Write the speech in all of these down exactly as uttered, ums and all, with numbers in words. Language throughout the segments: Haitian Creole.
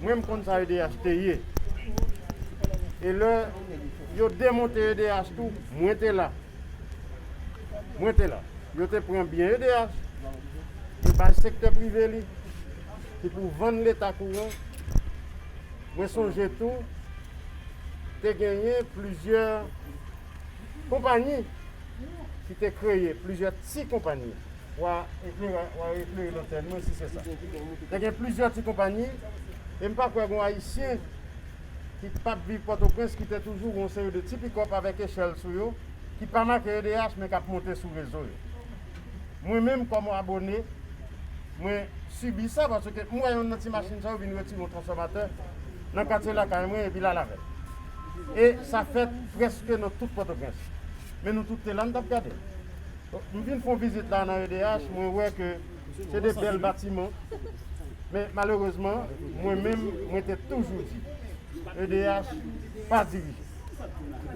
Mwen, m konn sa E D H te ye. E lè yo demonte E D H tou, mwen te la. Mwen te la. Yo te pran byen E D H, yo bay sektè prive li, ki pou vann Leta kouran. Mwen sonje tou, te genyen plizyè konpayi ki te kreye, plizyè ti konpayi. W a eklere, w a eklere lantèn mwen si se sa. Te gen plizyè ti konpayi, e m pa kwè gen Ayisyen ki p ap viv Pòtoprens ki te toujou gen yon seri de ti pikòp avèk echèl sou yo, ki pa make E D H, men k ap monte sou rezo yo. Mwen menm, kòm abone, mwen sibi sa, paske m wè yonn nan ti machin sa yo vin retire yon transfòmatè nan katye lakay mwen epi l al avè l. E sa fèt prèske nan tout Pòtoprens. Men nou tout te la, n t ap gade. M vin fè yon vizit la nan E D H, mwen wè ke se de bèl batiman. Men malerezman, mwen menm, mwen te toujou di, E D H pa dirije.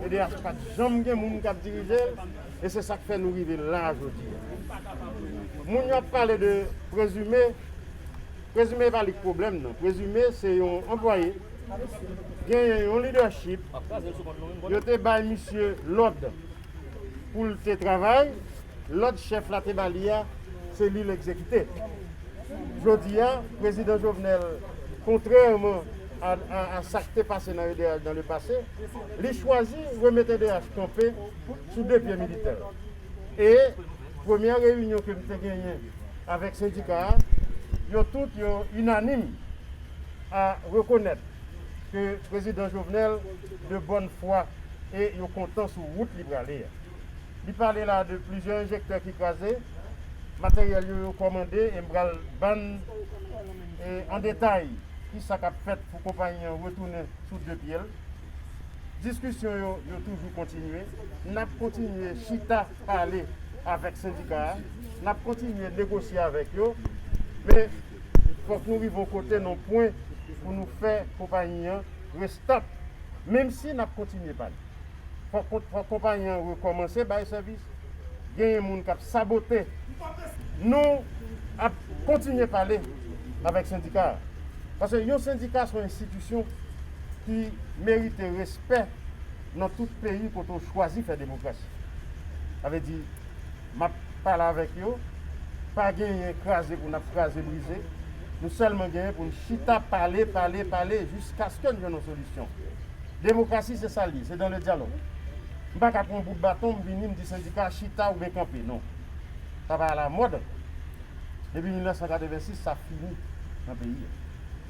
E D H pa t janm gen moun k ap dirije l, e se sa k fè nou rive la jodi a. Moun yo ap pale de prezime, prezime pa li k pwoblèm nan. Prezime se yon anplwaye, genyen yon leadership, yo te bay misye lòd pou l te travay, lòd chèf la te ba li a, se li l egzekite. Jodi a, prezidan Jovenel, kontrèman a, a, a sa k te pase nan E D H dans le passé, li chwazi remèt E D H kanpe sou de pye militè. E premyè reyinyon ke m te genyen avèk sendika a, yo tout yo inanim a rekonèt ke prezidan Jovenel de bòn fwa e yo kontan sou wout li prale a. Li pale la de plizyè enjektè ki kraze, materyèl yo yo kòmande, e m pral ban n, e, an detay kisa k ap fèt pou konpayi an retounen sou de pye l. Diskisyon yo, yo toujou kontinye. N ap kontinye chita pale avèk sendika a. N ap kontinye negosye avèk yo. Men, fòk nou rive yon kote, nan yon pwen, pou nou fè konpayi an restart. Menm si n ap kontinye pale. Fòk, fòk konpayi an rekòmanse bay sèvis. Genyen moun k ap sabote. Nou ap kontinye pale avèk sendika a. Paske yon sendika se yon enstitisyon ki merite respè nan tout peyi kote w chwazi fè demokrasi. Sa vle di, m ap pale avèk yo, pa genyen kraze pou n ap kraze brize. Nou sèlman genyen pou n chita pale, pale, pale, jiskaske n jwenn yon solisyon. Demokrasi, se sa l ye, se dans le dialogue. M pa ka pran yon bout baton, m vini, m di sendika, chita oubyen kanpe, non. Sa pa alamòd. Depi mil nèf san katrevensis, sa fini nan peyi a.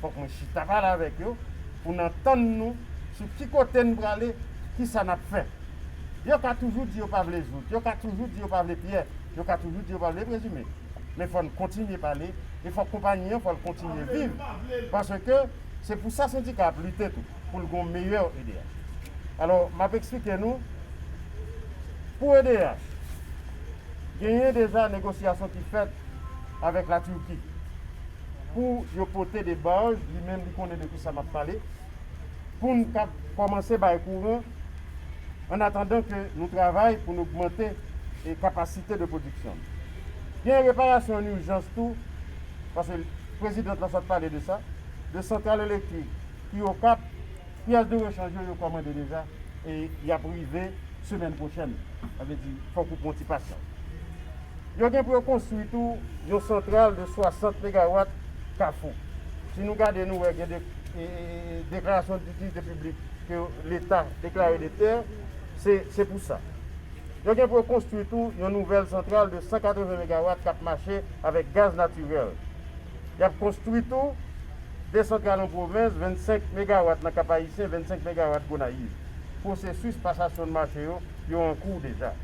Fòk mwen chita pale avèk yo pou n antann nou sou ki kote n prale, kisa n ap fè. Yo ka toujou di yo pa vle Jout, yo ka toujou di yo pa vle Pyè, yo ka toujou di yo pa vle Prezime. Men fò n kontinye pale, e fò konpayi an, fò l kontinye viv. Paske se pou sa sendika ap lite tou, pou l gen yon meyè E D H. Alò, m ap eksplike nou, pou E D H, genyen deja negosyasyon ki fèt avèk Latiki pou yo pote de baj, li menm li konnen de kisa m ap pale, pou n kab kòmanse bay kouran, an atandan ke nou travay pou n ogmante, e, kapasite de pwodiksyon. Gen reparasyon an ijans tou, paske prezidan la sot pale de sa, de santral elektrik ki Okap, pyès de rechanj yo, yo kòmande deja, e y ap rive semèn pwochèn. Sa vle di, fòk ou pran ti pasyans. Yo gen pou yo konstwi tou yon santral de swasant megawat Kafou. Si nou gade, nou wè gen de, e, e, e, deklarasyon ditilite piblik ke Leta deklare de tè, se, se pou sa. Yo gen pou yo konstwi tou yon nouvèl santral de san katreven megawat k ap mache avèk gaz natirèl. Y ap konstwi tou de santral an pwovens, vennsenk megawat nan Kap Ayisyen, vennsenk megawat Gonayiv. Pwosesis pasasyon de mache yo, yo an kou deja.